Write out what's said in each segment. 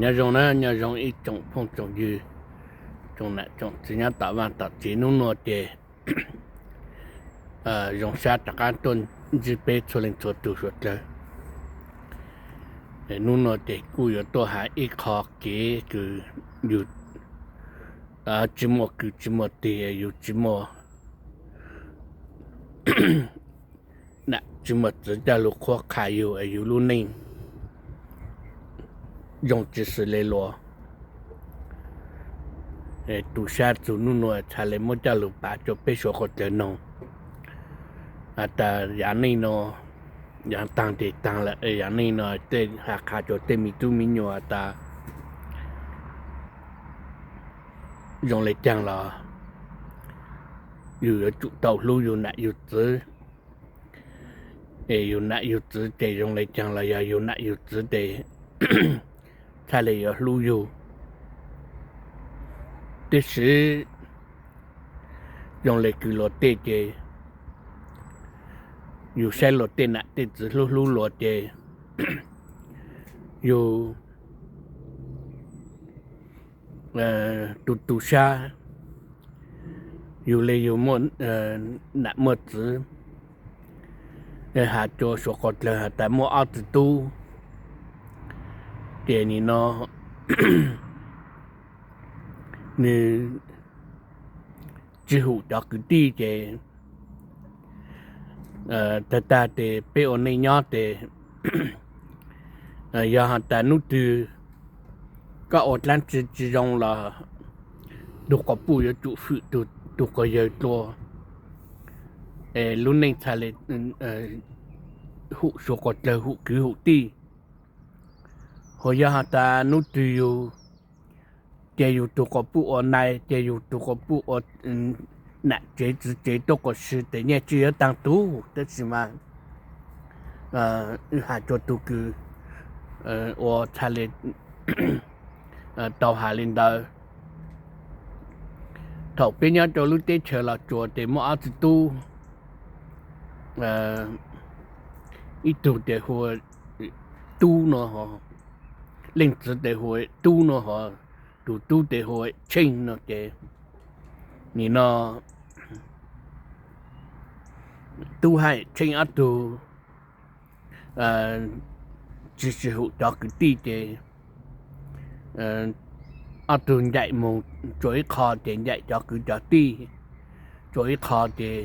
Nyob zoo na, nyob zoo ib tsoom phooj tsoom ywg, tsoom nam tsoom txiv nyob tom vaj tom tsev. Hnub nuav ces zoo sab rov qaab tuaj ntsib peb txhua leej txhua tug suav dlawg. Hnub nuav ces kuj yuav tuaj has ib qho kev kws yug tsi muaj kws tsi muaj tij, yug tsi muaj nam tsi muaj txwv coj lug qhuab qha yug, yug lub neej zoo tsi xws le luas. Tus sab txug nub nuav txhaj le muab coj lug pav rua peb suav dlawg noog has tas yav neej no, yav taag tes taag lawm, yav neej no tej has qha rua tej miv tub miv nyuas has tas zoo le caag los yug yuav tsum tau hlub yug nam yug txwv. Es yug nam yug txwv ces zoo le caag los yog yug nam yug txwv ces txhaj le yuav hlub yug. Tab sis zoo le kws luas tej ces yug saib luas tej nam tej txwv hlub hlub luas ces yug tu tu sab, yug le yug muaj nam muaj txwv, has rua suav dlawg has tas muaj ob tug tub, ces nim no nws tsi hum cov kwv tij ces tag tag tes peb ua neej nyob tes yog has tas nub twg koj ua dlaab tsi tsi zoo los tug quas puj yuav tsum fwm tug quas yawg dlua, es lub neej txhaj le hum suav dlawg hum kwv hum tij. Hos yog has tas nub twg yug, ces yug tug quas puj ua nai, ces yug tug quas puj ua nam tsev txwv tsev tuaj quas si tes nyaj tsi yuav taag tug. Tab sis mas has rua tug kws ua txhaj le tau has le ntawd. Thaum peb nyob rua lub teb chaws Los Tsuas tes muaj ob tug tub, ib tug tes hu ua Tub no, leej txwv tes hu ua Tub no hos, tug tub tes hu ua Tsheej no ces nim no Tub hab Tsheej ob tug tsi sib hum cov kwv tij ces ob tug ncaim moog tsua ib qho ces ncaim cov kwv cov tij tsua ib qho ces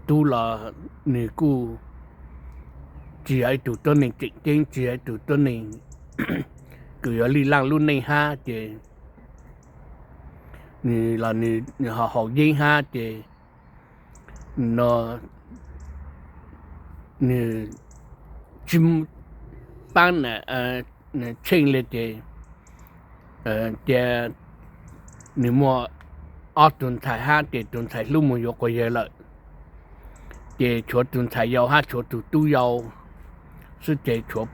Tub los nwg kuj tsi yog ib tug tuab neeg tseem ceeb, tsi yog ib tug tuab neeg kws yuav lwj laaj lub neej hab ces nwg los nwg ho haus yeeb hab ces no nwg tsi paab Tsheej le ces cia nwg muaj ob tug ntxhais hab ces tug ntxhais hlub moog yuav quas yawg lawm. Ces tshuav tug ntxhais yau hab tshuav tug tub yau xwb ces tshuav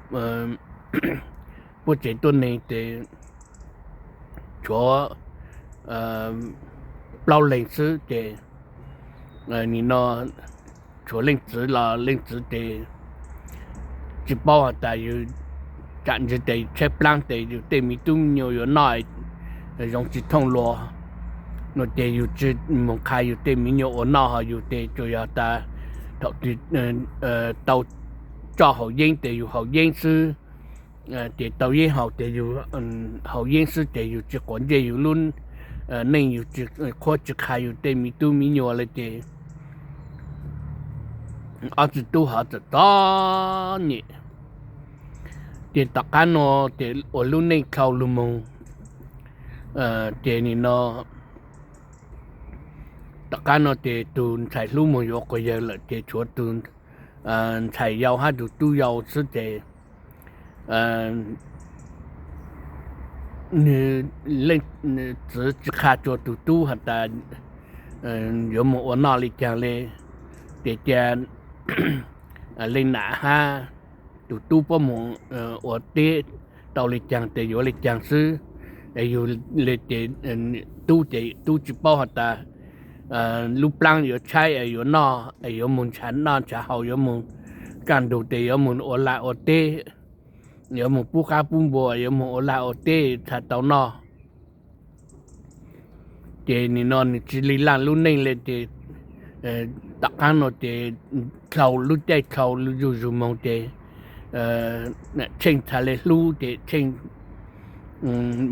puab tsev tuab neeg ces tshuav plaub leeg xwb ces nim no tshuav leej txwv los leej txwv ces tsi paub has tas yug tsam ntsis tes tshaib plaab tes yug tej miv tub miv nyuas yuav noj zoo tsi thooj luas no ces yug tsi moog qha yug tej miv nyuas ua noj hos yug tes tsuas yog tas thaum twg tau tsoj haus yeeb tes yug haus yeeb xwb, ces tau yeeb haus ces yug haus yeeb xwb ces yug tsi quav ntsej yug lub neej, yug tsi qhuab tsi qha yug tej miv tub miv nyuas le ces ob tug tub hov txawm txom nyem. Ces tom qab no ces ua lub neej dlhau lug moog ces nim no tom qab no ces tug ntxhais hlub moog yuav quas yawg lawm ces tshuav tug ntxhais yau hab tug tub yau xwb ces nwg leej txwv tsi qha tsua tug tub has tas yuav moog ua noj le caag le, ces cia leej nam hab tug tub puab moog ua teb tau le caag tes yuav le caag xwb. Yug le ces tub ces tub tsi paub has tas lub plaab yuav tshaib es yuav noj es yuav moog nrhav noj nrhav haus, yuav moog kaj ntug tes yuav moog ua laj ua teb, yuav moog pub qaab pub npua, yuav moog ua laj ua teb txhaj tau noj. Ces nim no nws tsi li laj lub neej le ces tom qaab no ces dlhau lub caij dlhau zuj zus moog ces Tsheej txhad le hlub ces Tsheej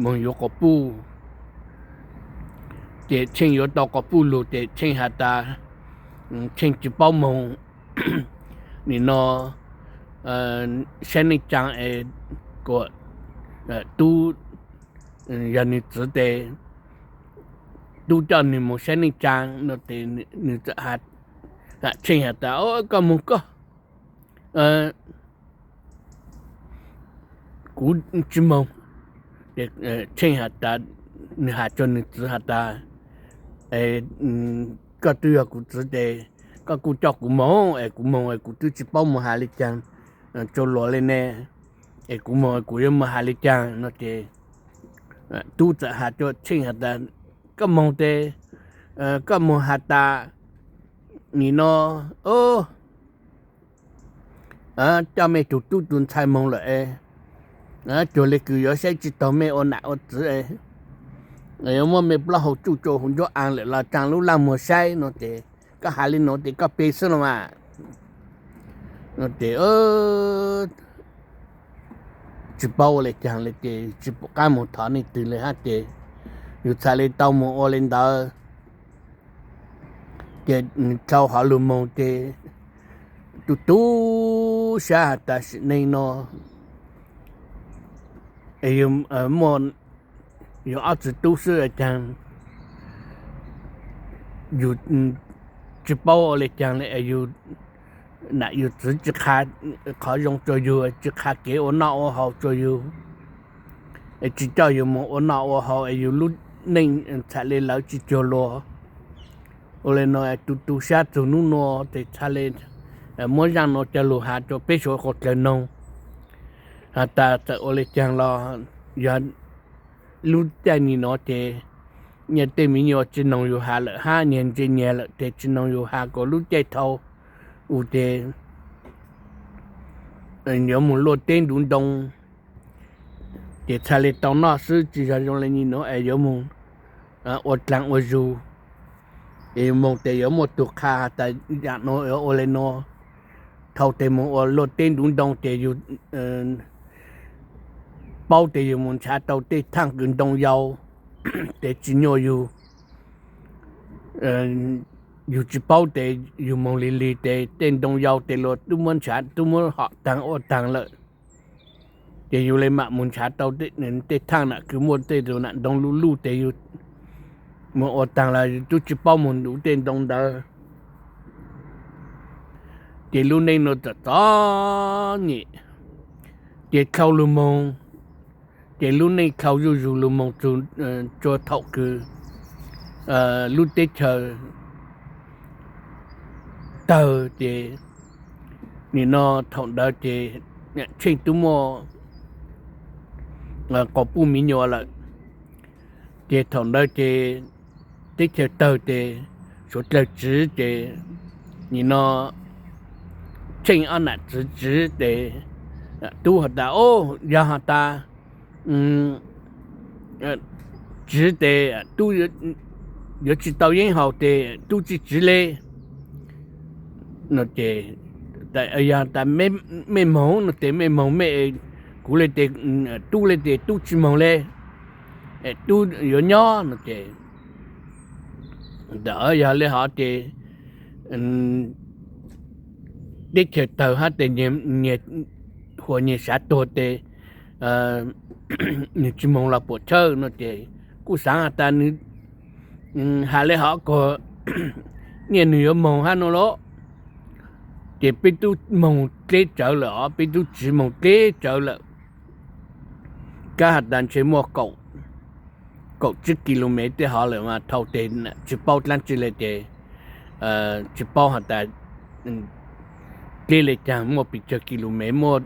moog yuav quas puj. Ces Tsheej yuav tau quas puj lug ces Tsheej has tas Tsheej tsi paub moog nim no saib neej tsaa es kuas tub yog nws txwv tes tub coj nws moog saib neej tsaa no ces nws txawm has, Tsheej has tas, Koj moog koj, kuv tsi moog. Tsheej has tas, nws has rua nws txwv has tas, Koj tub yog kuv txwv tes koj kuj coj kuv moog es kuv moog es kuv tub tsi paub moog has le caag rua luas le ne, es kuv moog kuv yuav moog has le caag no ces tub txawm has rua Tsheej has tas, Koj moog tes koj moog has tas nim no coj mej tug tub tug ntxhais moog lawm es cuag le kws yuav saib tsi taug mej ua nam ua txwv es yuav muab mej plaub hau tsuj rua huv nruab aav lawm los tsaa lub laj muag saib no ces koj has le nuav tes koj pe xwb los mas. No ces tsi paub ua le caag le ces tsi pum qab moog thov leej twg le hab ces yug txhad le tau moog ua le ntawd. Ces dlhau hov lug moog ces tu tu sab has tas sim neej no yug muaj yug ob txwv tub xwb caag, yug tsi paub ua le caag le es yug nam yug txwv tsi qha qhov zoo rua yug, tsi qha kev ua noj ua haus rua yug, es tsi coj yug moog ua noj ua haus es yug lub neej txhad le lawv tsi cuag luas. Ua le no tu tu sab txug nub nua tes txhad le muab zaaj nua coj lug has rua peb suav dlawg noog has tas txawm ua le caag los yog lub caij nim no ces nyias tej miv nyuas tsi noog yug has lawm hab nyias ntse nyias lawm tes tsi noog yug has kuas lub caij dhau u tes yuav moog luaj teb ntuv ntoo ces txhad le tau noj xwb, tsi yog zoo le nim no es yuav moog ua dlaag ua zug. Es yug moog tes yuav muaj tug qha has tas yaam nuav yuav ua le nuav, dhau tes moog ua luaj teb ntuv ntoo ces yug paub tes yug moog nrhav tau tej thaaj kws ntoo yau tes tsi nyuaj yug. Yug tsi paub tes yug moog lig lig tes tej ntoo yau tes luas tub muab nrhav tub muab hom taag ua taag lawm. Ces yug le maam moog nrhav tau tej thaaj nam kws muaj tej tug nam ntoo luj luj tes yug moog ua taag los yug tub tsi paub moog ntuv tej ntoo ntawd. Ces lub neej nuav txom txom nyem, ces dlhau lug moog, ces lub neej dlhau zuj zug lug moog txug rua thaum kws lub teb chaws tawg ces nim no thaum ntawd ces Tsheej tub muaj quas puj miv nyuas lawm. Ces thaum ntawd ces teb chaws tawg ces suav dlawg tsiv ces nim no Tsheej ob nam txwv tsiv tes tub has tas, o, yog has tas tsiv tes tub yuav tsi tau yeeb haus tes tub tsi tsiv le. No ces yog tas mej moog no tes mej moog mej, kuv le tes tub le tes tub tsi moog le, tub yuav nyob no ces yog le hov ces teb chaws tawg hab tes nyias huas nyias sav tuag tes nws tsi moog los puam chawj no ces kuj xaav has tas nws has le hov kuas niaj nws yuav moog hab no los, ces peb tub moog dleb tsawv lawm os, peb tub tsiv moog dleb tsawv lawm. Kab has tas ntshe muaj kaum tsib kilomev tej hov lawm mas dhau tes tsi paub dlaab tsi le ces tsi paub has tas dleb le caag, muaj pes tsawg kilomev, muaj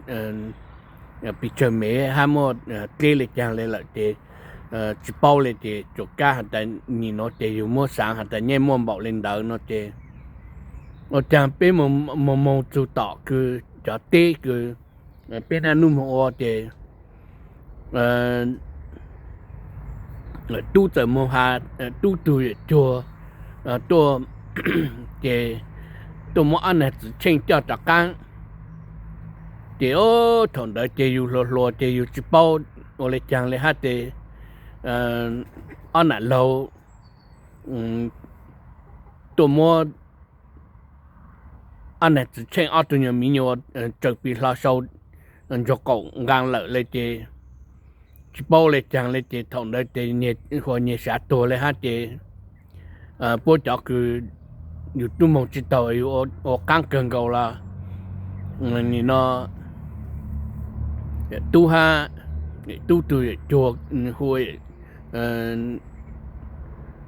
pes tsawg mev hab muaj dleb le caag le lawm ces tsis paub li ces tsuas kab has tas nim no ces yus muab xaav has tas nyaj muaj npaum li ntawd no ces ua caag peb moog moog txug tom kws cov teb kws peb naj nub moog ua ces tub txawm moog has, tub tug yawm cuag tuaj ces tuaj muab ob nam txwv tsheej coj rov qaab. Ces thaum ntawd ces yus hluas hluas ces yus tsis paub ua li caag li hab ces ob nam laug tuaj muab ob nam txwv tsheej ob tug nyuas miv nyuas tsaws pis hlo sau ntsuag qaum nqaa lawm le ces tsis paub le caag le ces thaum ntawd ces huas nyias sav tuag le hab ces puab cov kws yus tub moog tsis taug yus ua qaab kawg nkaus los nim no tub hab tub tug yawm cuag hu ua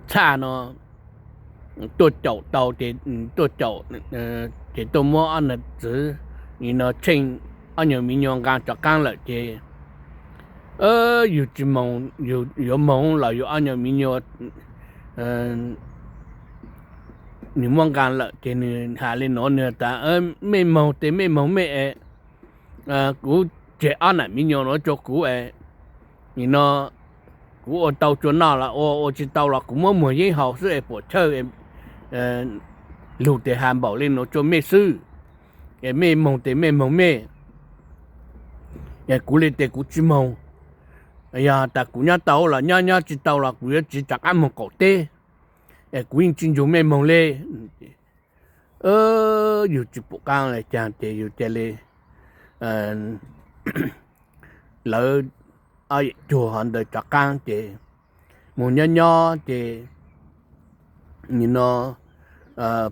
txhaj no tuaj caum tau ces tuaj caum ces tuaj muab ob nam txwv nim no tsheej ob nyuas miv nyuas nqaa rov qaab lawm ces yus tsis moog, yuav moog los yus ob nyuas miv nyuas nws muab nqaa lawm ces nws has li nuav, nws tas mej moog tes mej moog mej es kuv tseg ob nam miv nyuas nuav rua kuv es nim no kuv ua tau rua noj los ua, ua tsis tau los kuv muab muag yeeb haus xwb es puam chawj lug tes has npaum li nuav rua mej xwb es mej moog tes mej moog mej es kuv li tes kuv tsis moog. Yog tas kuv nyob tau los nyob, nyob tsis tau los kuv yuav tsiv rov qab moog qaum teb es kuv yeej tsis nrug mej moog le. Yus tsis pum qaab le caag ces yus ca le lawv ob yawm cuag hov ntawd rov qaab ces moog nyob nyob ces nim no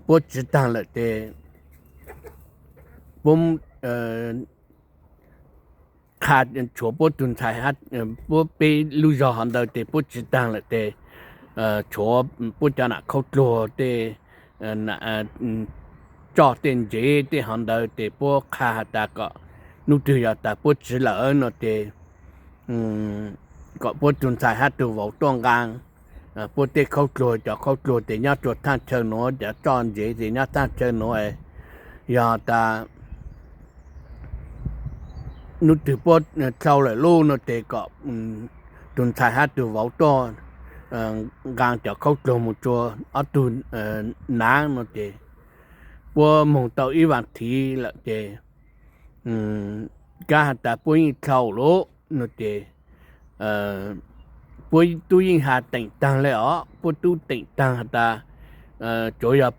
puab tsiv taag lawm ces puab qha tshuav puab tug ntxhais, puab peb lub zog hov ntawd ces puab tsiv taag lawm ces tshuav puab cov nam khaub dluag tej tsoj tej ntsev tej hov ntawd ces puab qha has tas kom hnub twg yog tas puab tsiv lawm no ces kom puab tug ntxhais hab tug vauv tuaj nqaa puab tej khaub dluag, cov khaub dluag tes nyob rua thaaj chaw nuav, cov tsoj ntsev tes nyob thaaj chaw nuav. Yog tas hnub twg puab dlhau lawm lub no ces kom tug ntxhais hab tug vauv tuaj nqaa cov khaub dluag moog tsua ob tug naav no ces puab moog tau ib vaas thiv lawm ces kab has tas puab yeej dlhau lawm no ces puab tub yeej has teem taag le os, puab tub teem taag has tas tsuav yog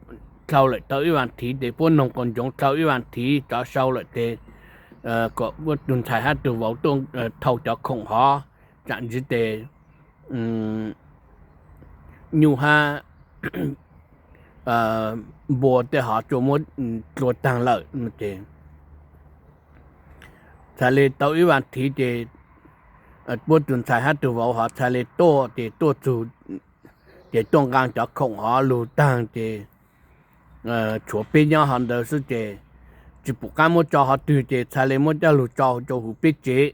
dlhau lawm tau ib vaas thiv ces puab noog quas ntsoov dlhau ib vaas thiv rov sau lawm ces kom puab tug ntxhais hab tug vauv tuaj thau cov khoom hov, tsam ntsis tes nyuj hab npua tej hov tsua muab dlua taag lawm no ces txhaj le tau ib vaas thiv ces puab tug ntxhais hab tug vauv hov txhaj le tuaj ces tuaj txug ces tuaj nqaa cov khoom hov lug taag ces tshuav peb nyob hov ntawd xwb ces tsis pum qaab muab tso hov twg ces txhaj le muab coj lug tso rua huv peb tsev.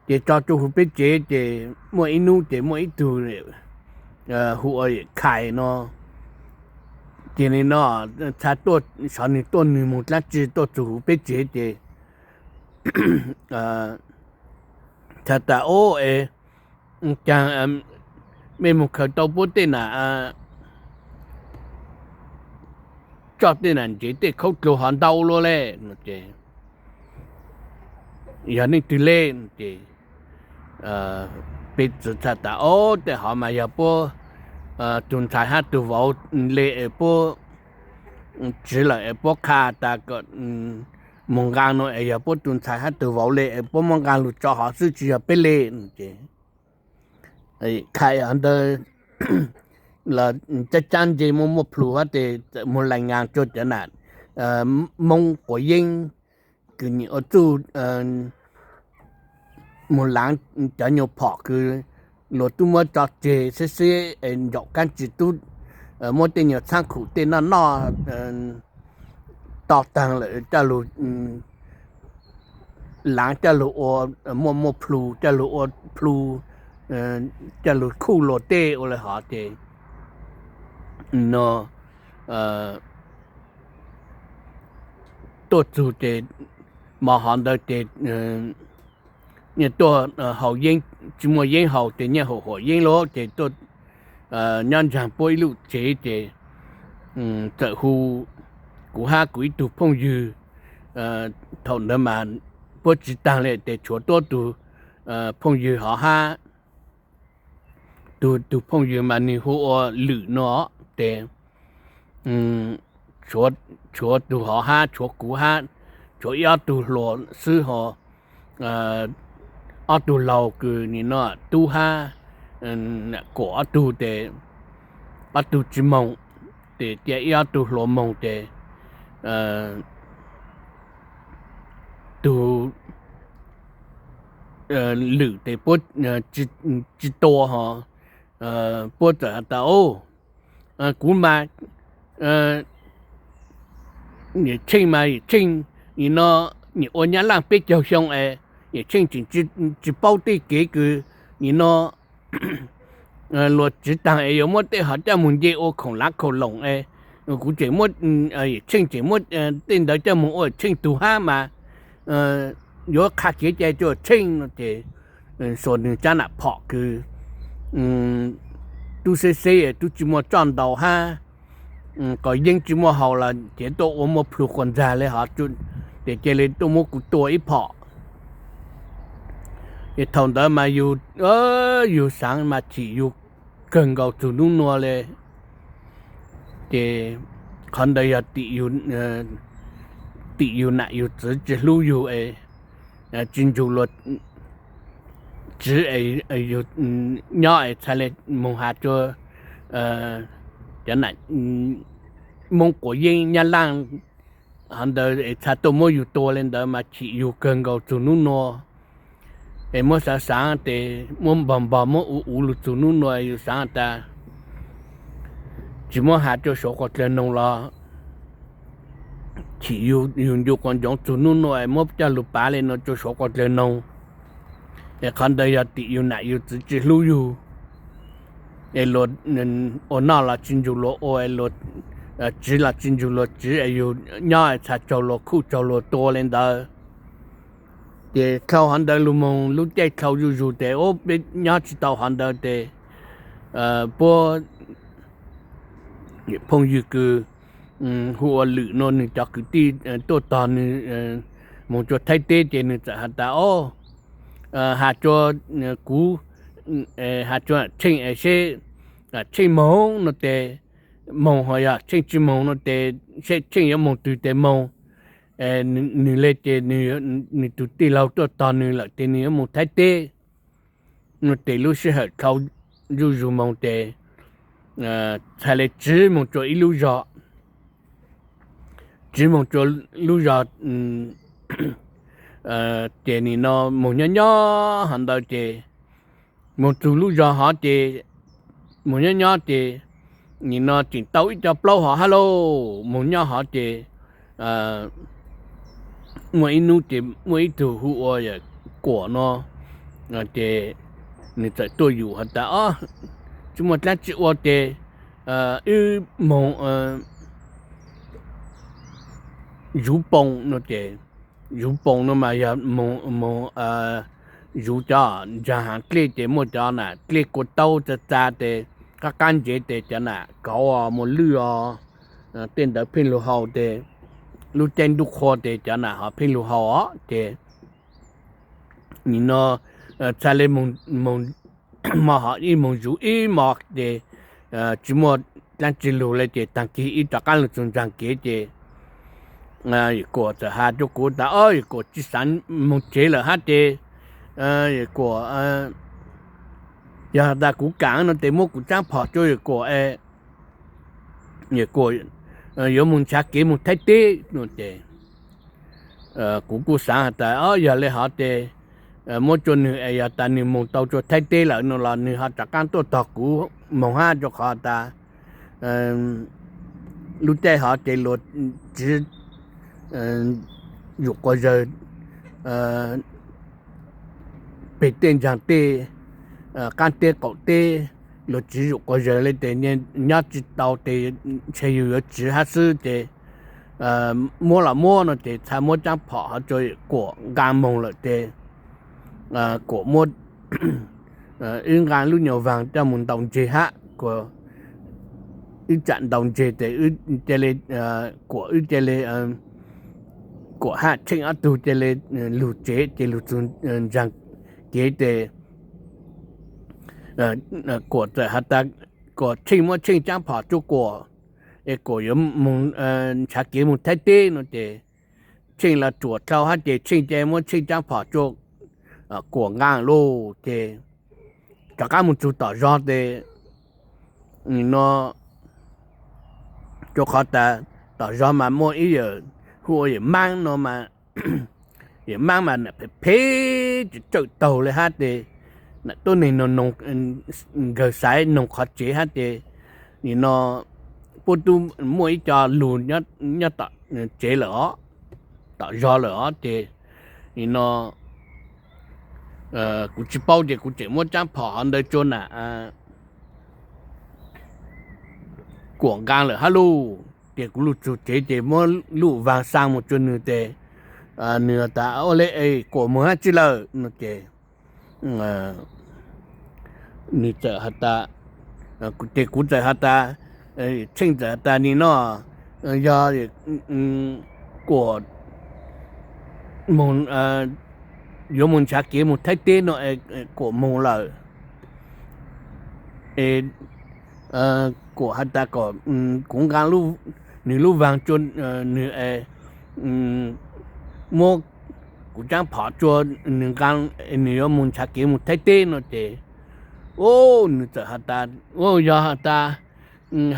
Ces tso rua huv peb tsev ces muaj ib hnub ces muaj ib tug hu ua Khais no ces nim no txhaj tuaj, xyov nwg tuaj nwg moog dlaab tsi tuaj txug huv peb tsev ces txhaj tas, Ob, es caag mej moog khaws tau puab tej nam tsoj tej nam ntsev tej khaub dluag hov ntau luaj le no ces yog leej twg le no ces peb txwv txhaj tas, Ob, tej hov mas yog puab tug ntxhais hab tug vauv le es puab tsiv lawm es puab qha tas kom moog nqaa no es yog puab tug ntxhais hab tug vauv le es puab muab nqaa lug tso hov xwb tsis yog peb le no ces Khais hov ntawd los caab caab nce muaj muaj plhu hab tes txawm moog lees nqaa rua cov nam Moob quav yeeb kws nyiam ua txuj moog laav cov nyuas phom kws luag tub muab tso tseg xib xib es ncaum kaab tsis tub muab tej nyuas txhaab khum tej noj noj to taag lawm coj lug laav coj lug ua muaj muaj plhu coj lug ua plhu coj lug khuj luas tej ua le hov ces no tuaj txug ces mov hov ntawd ces nyias tuaj haus yeeb, tsis muaj yeeb haus ces nyias haus huam yeeb lawm ces tuaj nyob ntsaag puab ib lub tsev ces txawm hu kuv hab kuv ib tug phooj ywg. Thaum ntawd mas puab tsiv taag le ces tshuav tuab tug phooj ywg hov hab tug, tug phooj ywg mas nwg hu ua Lwm no ces tshuav tug hov hab tshuav kuv hab tshuav ib ob tug hluas xwb ho ob tug laug kws nim no Tub hab Kuam ob tug ces ob tug tsis moog ces cia ib ob tug hluas moog ces tug Lwm ces puab tsis tua ho puab txawm has tas, kuv mas Yawm Tsheej mas Yawm Tsheej nim no nyuam ua Nyab Laaj peb caug xyoo es Yawm Tsheej tseem tsis paub tej kev kws nim no luas tsiv taag es yuav muab tej hov coj moog nce ua khoom lav khoom loom es kuv tseem muab, Yawm Tsheej tseem muab tej ntawd coj moog ua Yawm Tsheej tug hab mas yuav qha kev cai rua Tsheej no ces xuas nwg tsab nam phom kws tub xeb xeb tub tsis muaj tsoj ntaus hab qos yeeb tsis muaj haus los ces tuaj ua muaj plhu quas ntxag le hov ces cia li tuaj muab kuv tua ib phom. Ces thaum ntawd mas yug, yug xaav mas chim yug kawg nkaus txug nub nua le. Ces qhov ntawd yog tim yug nam yug txwv tsis hlub yug es tsis ntsug luas tsiv, nyob es txhaj le moog has rua cov nam Moob quav yeeb Nyab Laaj hov ntawd es txhaj tuaj muab yug tua le ntawd mas chim yug kawg nkaus txug nub nua. Es muab xaav xaav tes muab npog npog muab uv uv lug txug nub nua yug xaav tas tsis muab has rua Suav quas dlawg noog los chim yug ncu quas ntsoov txug nub nua es muab coj lug pav le nuav rua Suav quas dlawg noog. Es qhov ntawd yog tim yug nam yug txwv tsis hlub yug. Es luas ua noj los tsis ntsug luas ua, luas tsiv los tsis ntsug luas tsiv es yug nyob es txhaj tsaug luas khuj tsaug luas tua le ntawd. Ces dlhau hov ntawd lug moog lub caij dlhau zuj zus tes ub peb nyob tsis tau hov ntawd tes puab phooj ywg kws hu ua Lwm nua nwg cov kwv tij tuaj tog nwg moog rua Thaib teb ces nwg txawm has tas, o, has rua kuv, has rua Tsheej es seb Tsheej moog no tes moog, ho yog Tsheej tsis moog no tes seb Tsheej yuav moog twg tes moog. Nwg le ces nwg tug tij laug tuaj tog nwg lawm tes nwg yuav moog Thaib teb. Nwg tes lub sij hawm dlhau zuj zus moog tes txhaj le tsiv moog rua ib lub zog, tsiv moog rua lub zog ces nim no moog nyob nyob hov ntawd ces moog txug lub zog hov ces moog nyob nyob ces nim no tseem tau ib co plaub hov hab lauj. Moog nyob hov ces muaj ib hnub ces muaj ib tug hu ua Kuam no ces nwg txawm tuaj yum has tas, o, tsis muaj dlaab tsi ua ces wb moog zuv poo no ces, zuv poo no mas yog moog zuv cov ntsaag haav dlej ces muaj cov nam dlej kua taub txav txav tes qab qab ntsev tes cov nam kauv os, muas lwj os, tej ntawd pheej lug haus tes lub caij ntuj qhua tes cov nam ho pheej lug haus os ces nim no txhaj le moog, hmo hov ib moog zuv ib hmo ces tsis muaj dlaab tsi lug le ces taag kig ib rov qaab lug txug ntsaag kev ces Yawm Kuam txawm has rua kuv tas, o, Yawm Kuam tsis xaav moog tsev lawm hab ces Yawm Kuam, yog tas kuv kaam no tes muab kuv tsaab phom rua Yawm Kuam es Yawm Kuam yuav moog nrhav kev moog Thaib teb no ces kuv kuj xaav has tas, o, yog le hov tes muab rua nwg es yog tas nwg moog tau rua Thaib teb lawm no los nwg ho rov qaab tuaj tog kuv moog hab, rua qhov tas lub caij hov ces luas tsiv zuj quas zawg peg tej ntsaag tej qaab teb qaum teb, luag tsiv zum quas zaws le tes nyob tsis tau tes ntshe yug yuav tsiv hab xwb ces muab los muab no ces txhaj muab caab phom hov rua Kuam nqaa moog lawm tes Kuam muab wb nqaa lub nyuas vaag coj moog ntaus ntseg hab, wb tsaam ntaus ntseg tes cia le, Kuam wb cia le, Kuam hab Tsheej ob tug cia le lug tsev ces lug txug ntsaag kev tes Kuam txawm has tas, Kuam, Tsheej muab Tsheej caab phom rua Kuam es Kuam yuav moog nrhav kev moog Thaib teb no ces Tsheej los ruam dlhau hab ces Tsheej cia muab Tsheej caab phom rua Kuam nqaa lauj ces rov qaab moog txug tom zog tes no rua qhov tas tom zog mas muaj ib yawm hu ua yawm Maab no mas, yawm Maab mas nam phem phem tsis tsawm taug le hab tes nam tuab neeg noog, nkawg xaiv noog qhov tsev hab tes nim no puab tub muaj ib co lug nyob tom tsev lawm os, tom zog lawm os ces nim no kuv tsis paub ces kuv tseem muab caab phom hov ntawd rua nam Kuam nqaa lawm hab lauj ces kuv lug txug tsev ces muab lub vaag xaa moog rua nwg tes nwg tas, Ua le es Kuam moog dlaab tsi lawm no ces nwg txawm has tas, ces kuv txawm has tas, Tsheej txawm has tas nim no yog Kuam moog, yuav moog nrhav kev moog Thaib teb no Kuam moog lawm es Kuam has tas kom kuv nqaa nwg lub vaag rua nwg es muab kuv caab phom rua nwg nqaa, nwg yuav moog nrhav kev moog Thaib teb no ces, o, nwg txawm has tas, Yog has tas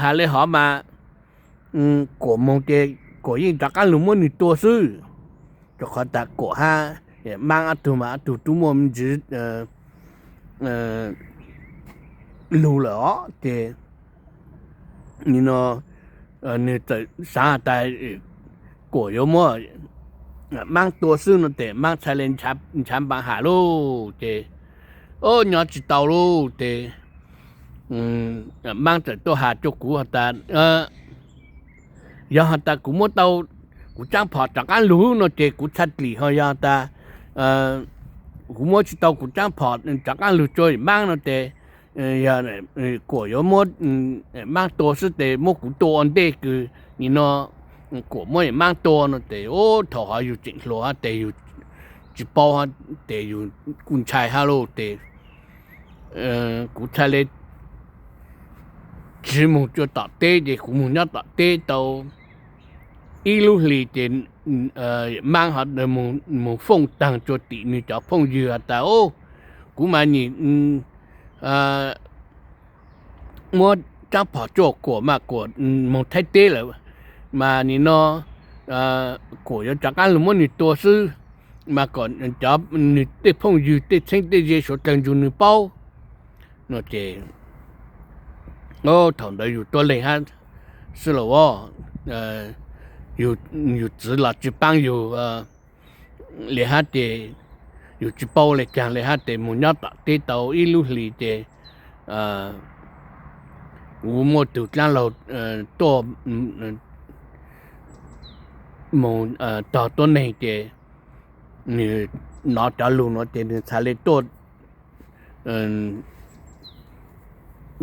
has le hov mas Kuam moog ces Kuam yeej rov qaab lug muab nwg tua xwb, rua qhov tas Kuam hab Maab ob tug mas ob tug tub muaj me ntsis lug lawm os ces nim no nwg txawm xaav has tas Kuam yuav muab Maab tua xwb no ces Maab txhaj le nrhav npaam has lauj ces, o, nyob tsis tau lauj ces Maab txawm tuaj has rua kuv has tas, Yog has tas kuv muab tau kuv caab phom rov qaab lug no ces kuv txhaj dlim, ho yog has tas kuv muab tsis tau kuv caab phom rov qaab lug rua Maab no ces Kuam yuav muab Maab tua xwb ces muab kuv tua ua ntej kws nim no Kuam muab Maab tua no ces, o, thaum hov yug tseem hluas hab tes yug tsis paub hab tes yug kuj ntshai hab lauj ces kuv txhaj le tsiv moog rua tom teb ces kuv moog nyob tom teb tau ib lub hlis ces Maab ho moog fooj taag rua tim nwg cov phooj ywg has tas, O, kuv mas nyim muab caab phom rua Kuam mas Kuam moog Thaib teb lawm, mas nim no Kuam yuav rov qaab lug muab nwg tua xwb, mas kom cov nwg tej phooj ywg tej txheeb tej ze suav dlawg nrug nwg paub no ces, thaum ntawd yug tuab leeg hab xwb los, yug txwv los tsis paab yug le hab ces, yug tsis paub le caag le hab tes moog nyob tom teb tau ib lub hlis ces kuv muaj tug dlaab laug tuaj moog tog tuab neeg ces nwg nov cov lug no ces nwg txhaj le tuaj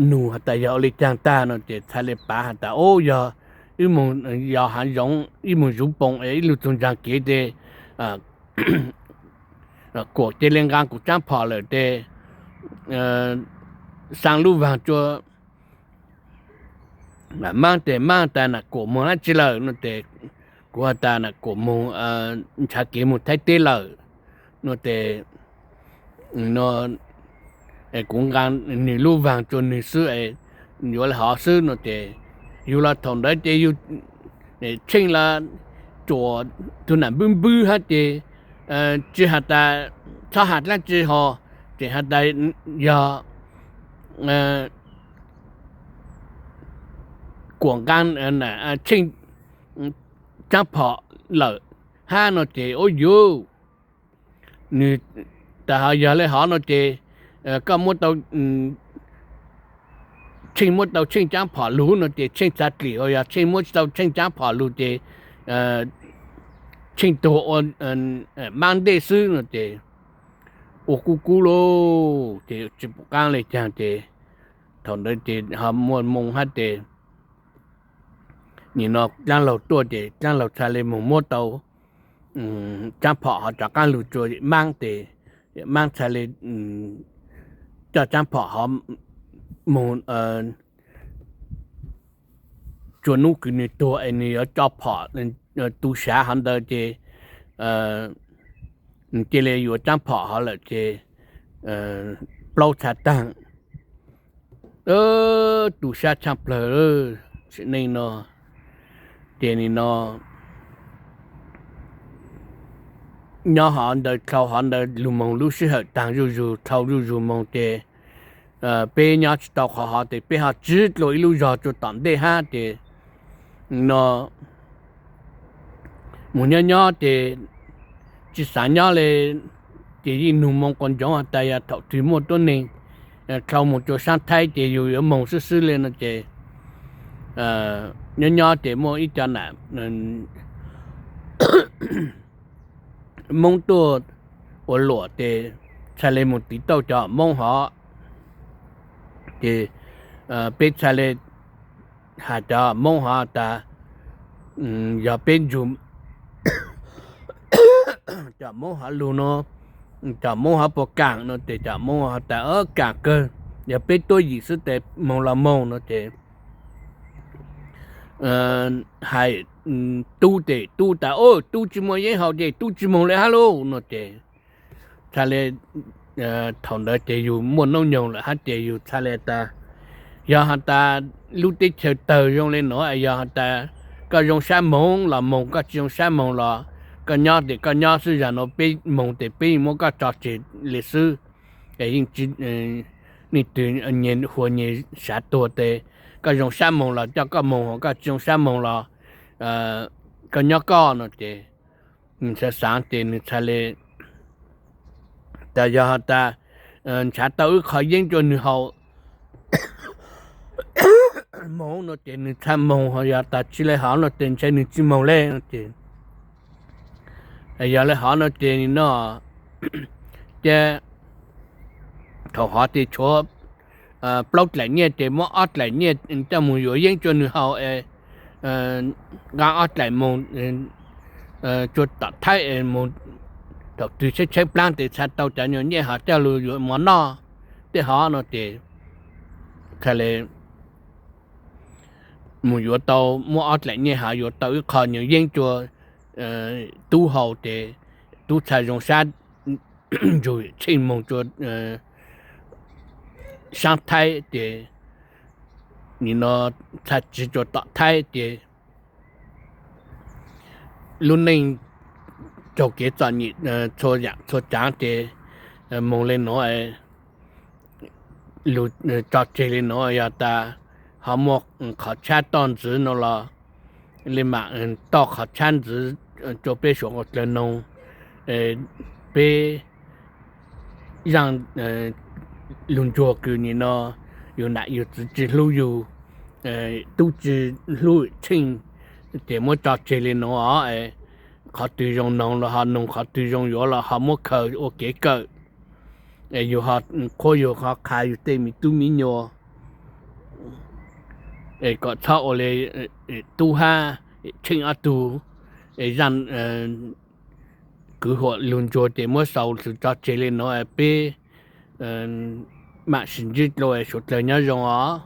nug has tas yog ua le caag tag no ces txhaj le pav has tas, O, yog wb moog yos haav zoov ib moog zuv poo es ib lug txug ntsaag kev tes Kuam cia le nqaa kuv caab phom lawm tes xaa lub vaag rua Maab tes Maab tas nam Kuam moog dlaab tsi lawm no tes kuv has tas nam Kuam moog nrhav kev moog Thaib teb lawm no tes kuv nqaa nwg lub vaag rua nwg xwb, yuav le hov xwb no ces yug los thaum ntawd ces yug Tsheej los ruam tug nam npwb npwb hab ces tsi has tas txhob has dlaab tsi ho, tseem has tas yog Kuam nqaa Tsheej caab phom lawm hab no ces, o yuv, nwg tas ho yog le hov no ces koj muab tau, Tsheej muab tau Tsheej caab phom lug no ces Tsheej txha dlim, yog Tsheej muab tsis tau Tsheej caab phom lug ces Tsheej tuag ua maab ntej xwb no ces ua kub kub lauj ces tsis pum qaab le caag ces thaum ntawd ces ho muaj moo hab ces nim no dlaab laug tuaj ces dlaab laug txhaj le moog muab tau caab phom ho rov qaab lug tsua maab tes, maab txhaj le coj caab phom ho moog tsua nub kws nwg tuag es nwg yuav tso phom tu sav hov ntawd ces nws cia li yuav caab phom hov lawm ces plaub txha taag. Tu sab tshaj plawg sim neej no ces nim no nyob hov ntawd dlhau hov ntawd lug moog lub sij hawm taag zuj zug dlhau zuj zug moog ces peb nyob tsis tau qhov hov tes peb ho tsiv dlua ib lub zog tsua tom ntej hab ces no moog nyob nyob ces tsis xaav nyob le ces yeej nug moo quas ntsoov has tas yog thaum twg muaj tuab neeg dlhau moog tsua saab Thaib ces yug yuav moog xwb xwb le no ces nyob nyob ces muaj ib co nam Moob tuaj ua luam ces txhaj le moog tiv tauj cov Moob hov ces peb txhaj le has cov Moob hov tas yog peb ntsug cov Moob hov lug no, cov Moob hov puas kaam no ces cov Moob hov tas kaam kawg, yog peb tuab yim xwb tes moog los moog no ces hais tub ces tub tas tub tsis muaj yeeb haus ces tub tsis moog le hab lauj no ces txhaj le thaum ntawd ces yug muaj noob nyoog lawm hab ces yug txhaj le tas yog has tas lub teb chaws tawg zoo le nuav yog has tas koj zoo sab moog los moog, koj tsis zoo sab moog los koj nyob ces koj nyob xwb, zag nuav peb moog ces peb yeej muab koj tso tseg le xwb es yeej tsis, nej twg nyias huas nyias sav tuag tes koj zoo sab moog los coj koj moog, koj tsis zoo sab moog los koj nyob koj no ces nws xav xaav ces nws txhaj le tas yog has tas nrhav tau wb qho yeeb rua nwg haus moog no ces nws txhaj moog, yog tas tsis le hov no ces ntshai nws tsis moog le no ces yog le hov no ces nim no ces thaum hov ces tshuav plaub dlaim nyiaj ces muab ob dlaim nyiaj coj moog yuav yeeb rua nwg haus es nqa ob dlaim moog tsua tom Thaib es moog thaum twg tshaib tshaib plaab tes txhaj tau cov nyuas nyiaj hov coj lug yuav mov noj tej hov no ces txhaj le moog yuav tau, muab ob dlaim nyiaj hov yuav tau wb qho nyuas yeeb rua tub haus ces tub txhaj zoo sab ntsug Tsheej moog tsua saab Thaib ces nim no txhaj tsiv tsua tom Thaib ces lub neej raug kev txom nyem txhua yam txhua tsaav ces moog le nuav lug tso tseg le nuav, yog tas ho muaj qhov tshab toj ntxiv no los le maam toj qhov tshab ntxiv rua peb suav dlawg noog, peb zaaj lug ntsuag kws nim no yug nam yug txiv tsis hlub yug, tub tsis hlub Tsheej ces muab tso tseg le nuav os. Qhov twg zoo noog los ho noog, qhov twg zoo yuav los ho muab khaws ua kev kawm es yug ho qhuab yug ho qha yug tej me tub me nyuam es kom txhob ua le tub hab Tsheej ob tug es zaaj kwv huam lug ntsuag ces muab xaus lug tso tseg le nuav, peb maam sim ntsib dlua, suav dlawg nyob zoo os.